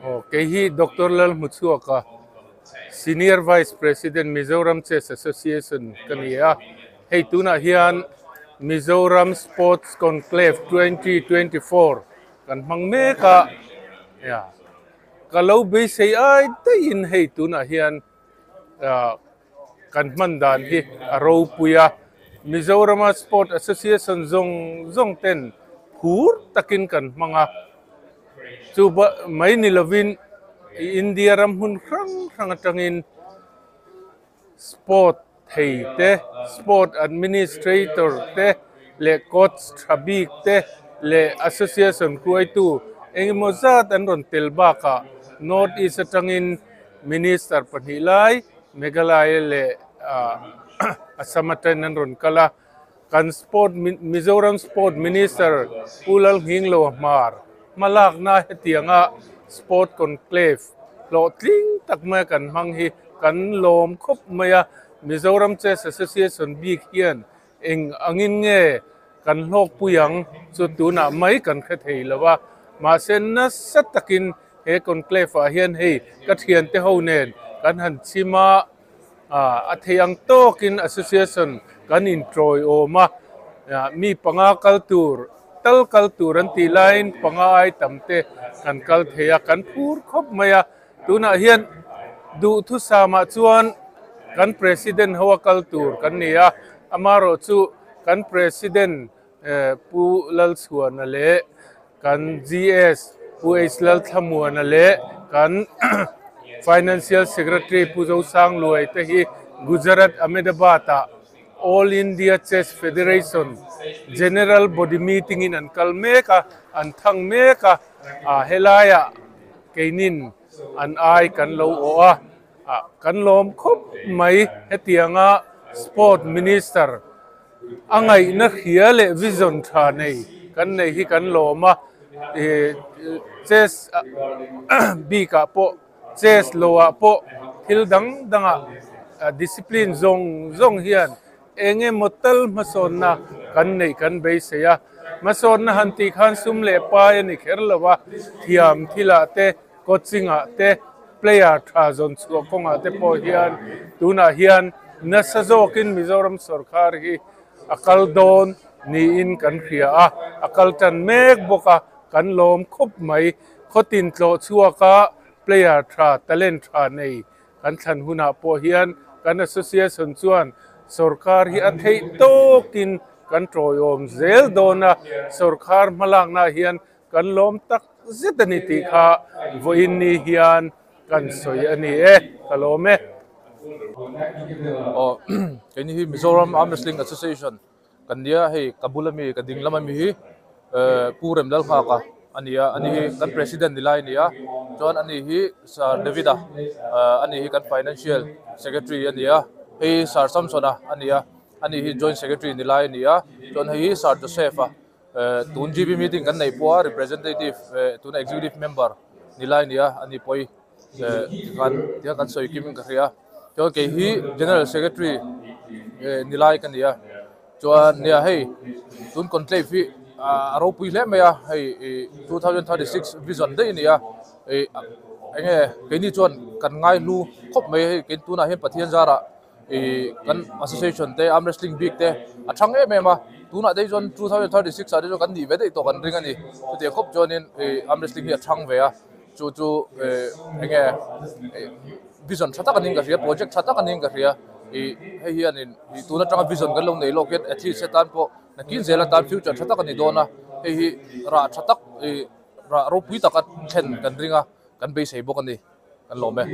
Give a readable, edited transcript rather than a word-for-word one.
Aw kei hi Doctor Lalhmuchhuaka Senior Vice President Mizoram Chess Association ka ni a, hei tunah hian Mizoram Sports Conclave 2024 kan hmang mek a, ka lo beisei ai daihin hei tunah hian kan hman dan hi a ropui a, Mizorama Sport Association zawng zawng ten phur takin kan hmang a, chu mai ni lovin India ram hmun hrang hrang atangin Sport thei te, Sport Administrator te leh Coach tha bik te leh Association hruaitu engemaw zat an rawn tel bakah North East atangin Minister pahnih lai Meghalaya leh Assam atangin an rawn kal a, kan Sport Mizoram Sport Minister Pu Lalnghingloa Hmar hmalakna hetianga Sport Conclave hlawhtling tak maia kan hmang hi kan lawm khawp mai a, Mizoram Chess Association bik hian eng angin nge kan hlawkpui ang chu tunah mai kan hre thei lo a, mahse nasa takin he conclave ah hian hei ka thiante ho nen kan han chim a, a thei ang tawkin association kan intawiawm a, mi panga kal tur tal kal tur an tih laiin panga ai tam te kan kal thei a, kan phur khawp mai a, tunah hian duhthusam ah chuan kan president ho a kal tur kan ni a, amaherawh chu kan president Pu Lalchhuana leh kan GS Pu H Lalthlamuana leh kan Financial Secretary Pu Zosangluai te hi Gujarat Ahmedabad ah All India Chess Federation General Body Meeting in an kal mek a, an thang mek a, helaiah keinin an ai kan lo awh a, kan lawm khawp mai hetianga Sport Minister A ngaihna hria leh vision tha nei kan nei hi kan lawm a, ih chess bikah pawh chess loah pawh thil dang dangah discipline zawng zawng hian eng emaw tal hmasawnna kan neih kan beisei a, hmasawnna han tih khan sum leh pai a ni kher lo a, thiam thilah te coaching ah te player tha zawn chhuah kawngah te pawh hian tunah hian nasa zawkin Mizoram sawrkar hi a kal dawn niin kan hria a, a kal tan mek bawk a, kan lawm khawp mai. Khawtin tlawh chhuaka player tha talent tha nei kan thlan hunah pawh hian kan association chuan sawrkar hi a theih tawkin kan tawiawm zel dawn a, sawrkar hmalaknaah hian Kan lawm tak zet a ni tih kha vawiin ni hian kan sawi a ni e, ka lawm e. Aw keini hi Mizoram Arm Wrestling Association kan nia hei ka bula mi ka ding lama mi hi Pu Remlalnghaka a ni a, ani hi kan President ni lai a ni a, chuan ani hi Sir David-a ani hi kan Financial Secretary a ni a, hei Sir Samson-a a ni a, ani hi Joint Secretary ni lai a ni a, chuan hei hi Sir Joseph-a. Tun GB meeting kan neih pawha representative tuna executive member ni lai nia a ni pawi tikhan tikhan kan sawi kim in ka hria chuan kei hi general secretary ni lai ka ni a chuan nia hei tun conclave hi a ropui hle mai a hei 2036 vision daih a ni a ih eng nge keini chuan kan ngai hlu khawp mai hei kei tunah hian Pathian zarah ih kan association te arm wrestling bik te a thang em em a tunah te hi chuan 2036 ah te chuan kan nih ve daih tawh kan ring a ni chutiang khawp chuanin ih arm wrestling hi a thang ve a chu chu ih eng nge ih vision tha tak a niin ka hria project tha tak a niin ka hria ih hei hianin ih tun atanga vision kan lo nei lawk hian athletes atan pawh nakin zel atan future tha tak a ni dawn a hei hi rah tha tak ih rah ropui taka thlen kan ring a kan beisei bawk a ni kan lawm e.